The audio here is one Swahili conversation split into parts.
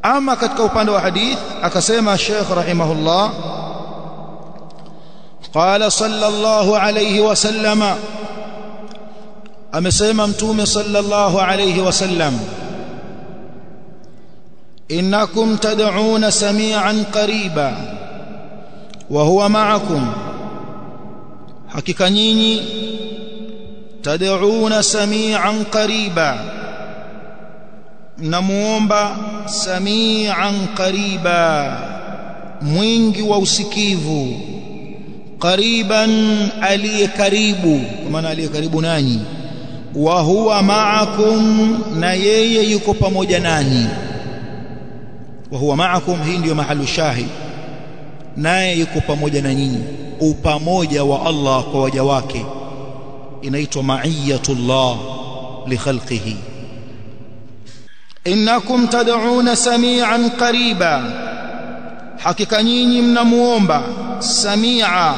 Ama katika upande wa hadith akasema Sheikh rahimahullah, qala sallallahu alayhi wasallama, amesema Mtume sallallahu alayhi wasallam, innakum tad'una sami'an qariba wa huwa ma'akum, hakika nyinyi tad'una sami'an qariba, mnamuomba sami'an qariba, mwingi wa usikivu, qariban aliye karibu, kwa maana aliye karibu nanyi, wa huwa ma'akum, na yeye yuko pamoja nanyi. Wa huwa ma'akum, hii ndiyo mahalu shahid, naye yuko pamoja na nyinyi. Upamoja wa Allah kwa waja wake inaitwa ma'iyatullah li khalqihi. Innakum tad'una sami'an qariba, hakika nyinyi mnamuomba samia,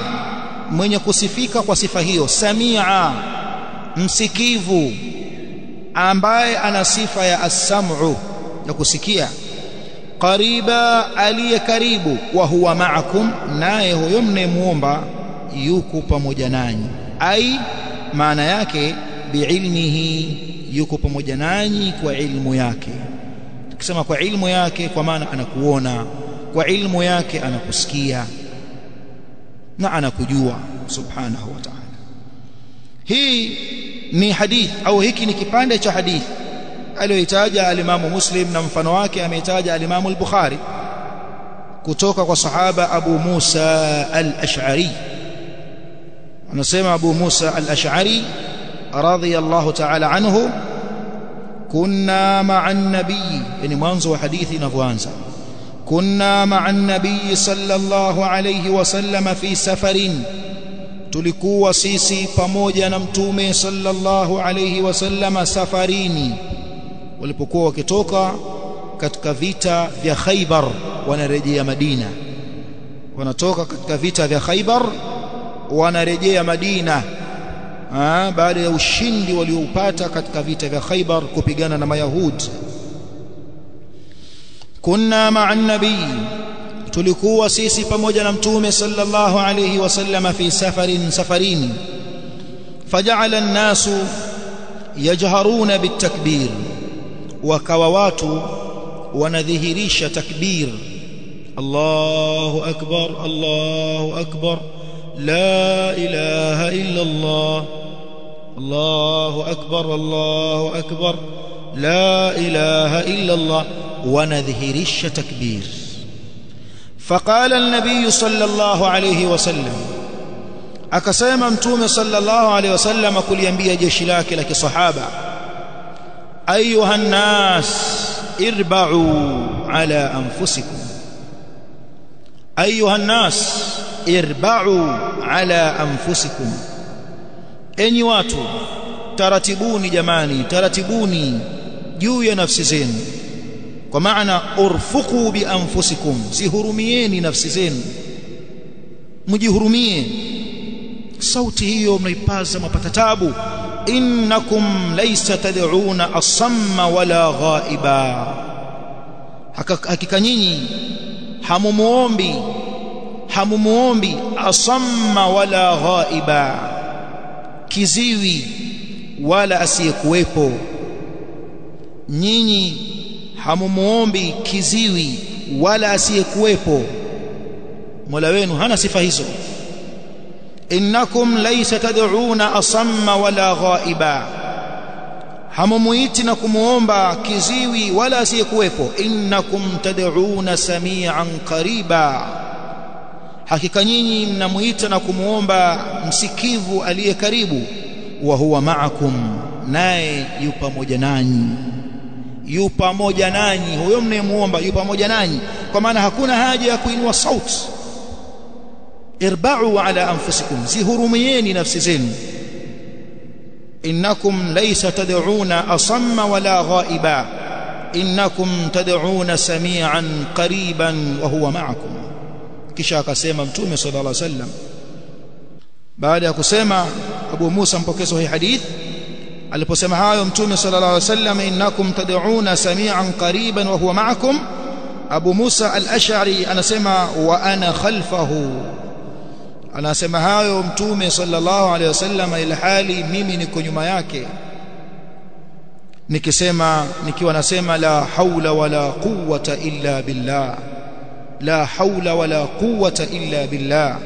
mwenye kusifika kwa sifa hiyo, samia, msikivu, ambaye ana sifa ya as-sam'u, ya kusikia, qariba, aliye karibu, wa huwa ma'akum, naye huyo mnayemuomba yuko pamoja nanyi. Ai, maana yake biilmihi, yuko pamoja nanyi kwa ilmu yake. Tukisema kwa ilmu yake, kwa maana anakuona, kwa ilmu yake anakusikia na anakujua subhanahu wa ta'ala. Hii ni hadith au hiki ni kipande cha hadith aliyoitaja alimamu Muslim, na mfano wake ameitaja alimamu al-Bukhari kutoka kwa sahaba Abu Musa al-Ash'ari. Anasema Abu Musa al-Ash'ari radhiyallahu ta'ala anhu, kunna ma'an nabii, yani mwanzo wa hadithi inavyoanza, kunna ma'an nabii sallallahu alayhi wasallam fi safarin, tulikuwa sisi pamoja na Mtume sallallahu alayhi wasallam safarini, walipokuwa wakitoka katika vita vya Khaybar wanarejea Madina, wanatoka katika vita vya Khaybar wanarejea Madina baada ya ushindi walioupata katika vita vya Khaybar kupigana na Mayahudi. Kunna ma'an nabii, tulikuwa sisi pamoja na Mtume sallallahu alayhi wasallam fi safarin, safarini, faja'ala an-nasu yajharuna bitakbir, wakawa watu wanadhihirisha takbir, Allahu akbar, Allahu akbar, la ilaha illa Allah, Allahu akbar, Allahu akbar, la ilaha illa Allah, wanadhihirisha takbir. Faqala an-nabiy sallallahu alayhi wasallam, akasema Mtume sallallahu alayhi wasallam kuliambia jeshi lake la kisahaba, ayuha an-nas irba'u ala anfusikum, ayuha an-nas irba'u ala anfusikum, enyi watu taratibuni jamani, taratibuni juu ya nafsi zenu, kwa maana urfuqu bi anfusikum, zihurumieni nafsi zenu, mjihurumie. Sauti hiyo mnaipaza mapata tabu. Innakum laysa tad'una asamma wala ghaiba, hakika nyinyi hamumuombi, hamumuombi asamma wala ghaiba, kiziwi wala asiyekuwepo. Nyinyi hamumuombi kiziwi wala asiyekuwepo, Mola wenu hana sifa hizo. Innakum laysa tad'una asamma wala ghaiba, hamumuiti na kumuomba kiziwi wala asiyekuwepo. Innakum tad'una sami'an qariba, hakika nyinyi mnamuita na kumuomba msikivu aliye karibu. Wa huwa ma'akum, naye yu pamoja nanyi, yu pamoja nanyi, huyo mnayemuomba yu pamoja nanyi, kwa maana hakuna haja ya kuinua sauti. Irba'u ala anfusikum, zihurumieni nafsi zenu. Innakum laysa tad'una asamma wala ghaiba, innakum tad'una sami'an qariban wa huwa ma'akum. Kisha akasema Mtume sallallahu alaihi wasallam, baada ya kusema Abu Musa mpokezi wa hii hadith, aliposema hayo Mtume sallallahu alaihi wasallam, innakum tad'una sami'an qariban wa huwa ma'akum, Abu Musa al-Ash'ari anasema wa ana khalfahu, anasema hayo Mtume sallallahu alaihi wasallam ilhali mimi niko nyuma yake, nikisema, nikiwa nasema la haula wala quwwata illa billah, la haula wala quwwata illa billah.